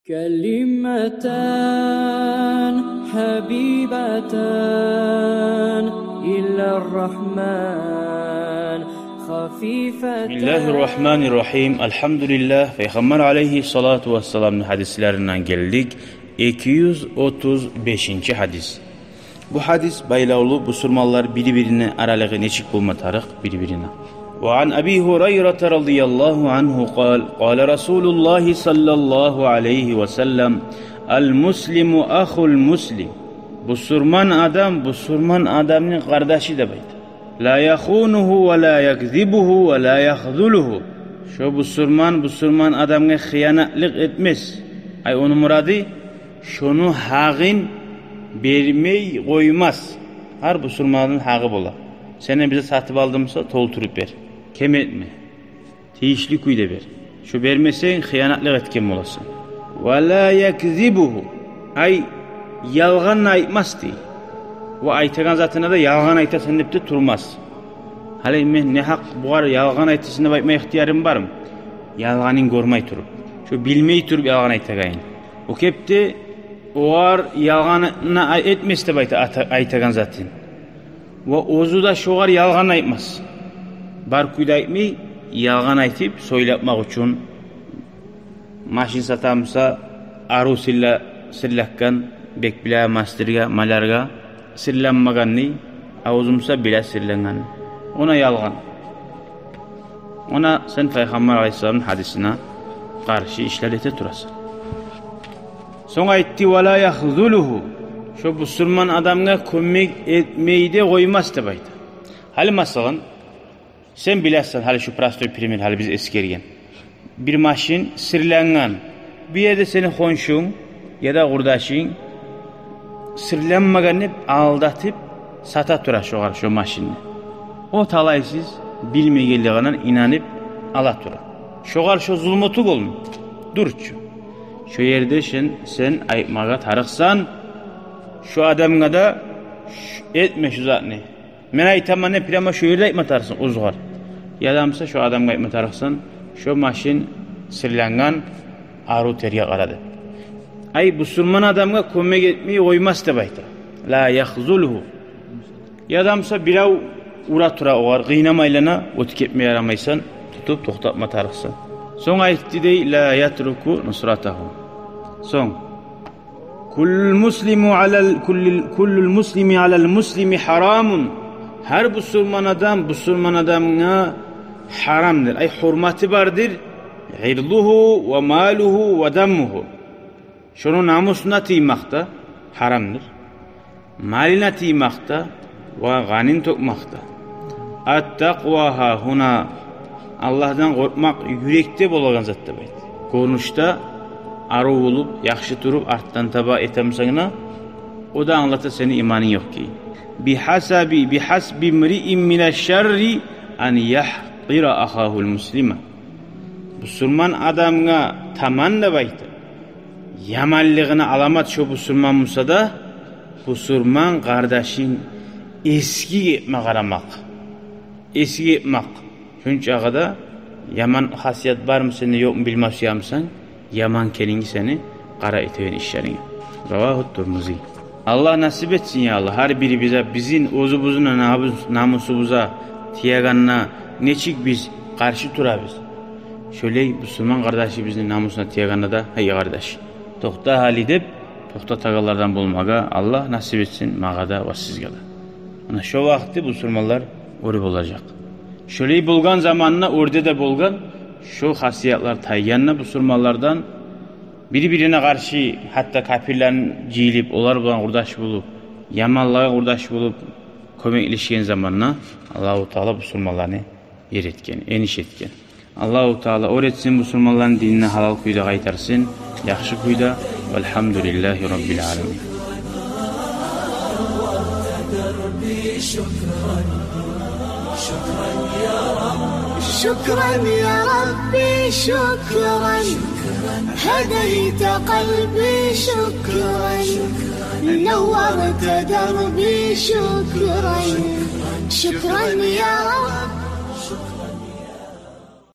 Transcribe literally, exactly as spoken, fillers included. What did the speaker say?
كلمتان حبيبتان إلى الرحمن خفيفتان. بسم الله الرحمن الرحيم. الحمد لله. Пайхаммар алейгьиссалату вассаламны гьадислеринден гелдик. Эки юз отуз бешинчи гьадис. Бу гьадис байлавлу, бусурманлар бири-бирине аралыгъы нечик болма тарыкъ бири-бирине. وعن أبي هريرة رضي الله عنه قال: قال رسول الله صلى الله عليه وسلم: المسلم أخو المسلم. Бусурман адам бусурман адамны къардашы деп айта. لا يخونه ولا يكذبه ولا يخذله. Шо бусурман бусурман адамгъа хыянатлыкъ этмес. Ай, ону мурады, шону гьакъын бермей къоймас. Гьар бусурманны гьакъы бола. Сенден бир зат сатып алды буса, толтуруп бер. Кем этме. Тийишли кюйде бер. Шо бермесенг, хыянатлыкъ этген боласан. ولا يكذبه. Ай, ялгъан да айтмас дей. Ва айтагъан затына да ялгъан айтасан деп де турмас. Гьали мен негьакъ бугъар ялгъан айтасан деп айтма ихтиярым бармы? Ялгъанын гёрмей туруп. Шо билмей туруп ялгъан айтагъанын. О кепде огъар ялгъанын ай-, этмес деп айта, ата-, айтагъан затын. Ва оьзю де шогъар ялгъан айтмас. Бар кюйде айтмай, ялгъан айтып сёйлетмек учун. Машин сата буса, арив сирле-, сирлетген, бек билеген мастерге, маляргъа сирленмегенни, а оьзю буса биле сирленгенни. Она ялгъан. Она сен Пайхаммар алейгьиссаламны гьадисине къаршы ишлер эте турасан. Сонг айтды: ولا يخذله. Шо бусурман адамгъа кёмек этмей де къоймас деп айта. Гьали масала, сен билесен, гьали шу простой пример, гьали биз эсгерген. Бир машин сирленген. Бу ерде сени хоншунг яда къурдашынг сирленмеген деп алдатып сата тура шогъар шо машинни. О талайсыз билмегенлигинден инанып ала тура. Шогъар шо зулму тюгюлмю? Дюр чю. Шо ерде сен, сен айтмагъа тарыкъсан шо адамгъа да: «Ш-, этме шу затны». Мен айтаман деп, прямо шо ерде айтма тарыкъсан оьзюгер. Яда буса шо адамгъа айтма тарыкъсан: «Шо машин сирленген, арив тергеп къара», — деп. Ай, бусурман адамгъа кёмек этмей къоймас деп айта. ولا يخذله. Яда буса бирев ура тура огъар, къыйнама айлана, оьтюп гетме ярамайсан, тутуп токътатма тарыкъсан. Сонг айтды дей: ولا يترك نصرته. Сонг: كل المسلم على ال-، كل، كل المسلم على المسلم حرام. Гьар бусурман адам бусурман адамгъа гьарамдыр. Ай, гьюрматы бардыр. عرضه وماله ودمه. Шону намусуна тиймек де гьарамдыр. Малына тиймек де ва къанын тёкмек де. التقوى هاهنا. Аллагьдан къоркъмакъ юрекде болагъан зат деп айта. Гёрюнюшде арив болуп, яхшы туруп, артдан таба этемисен де, о да англата сени иманынг ёкъ экенин. بحسب، بحسب امرئ من الشر أن يحقر أخاه المسلم. Бусурман адамгъа таман деп айта. Яманлыгъына аламат шо бусурман буса да, бусурман къардашын эсгик этме къарамакъ. Эсгик этмек. Шунчагъы да яман хасият бармы сенде, ёкъму билме сюемисен, яман экенинги сени къара этеген ишлеринге. رواه الترمذي. Аллагь насип этсин, я Аллагь, гьар бирибизге, бизин оьзюбюзню намус-, намусубузгъа тиегенде нечик биз къаршы турабыз, шолай бусурман къардашыбызны намусуна тиегенде де: «Гьей къардаш, токъта гьали», — деп, токътатагъанлардан болмагъа Аллагь насип этсин магъа да ва сизге де. Муна шо вакъти бусурманлар оьр болажакъ. Шолай болгъан заманда, оьрде де болгъан, шо хасиятлар тайгъанда бусурманлардан, бир-бирине къаршы, гьатта капирлени жыйылып, олар булан къурдаш болуп, яманлагъа къурдаш болуп, кёмеклешген заманда Аллагьу Таала бусурманланы ер этген, эниш этген. Аллагьу Таала оьр этсин, бусурманланы динине гьалал кюйде къайтарсын, яхшы кюйде. والحمد لله رب العالمين. شكرا يا ربي، شكرا. هديت قلبي، شكرا. نورت دربي، شكرا. شكرا يا رب.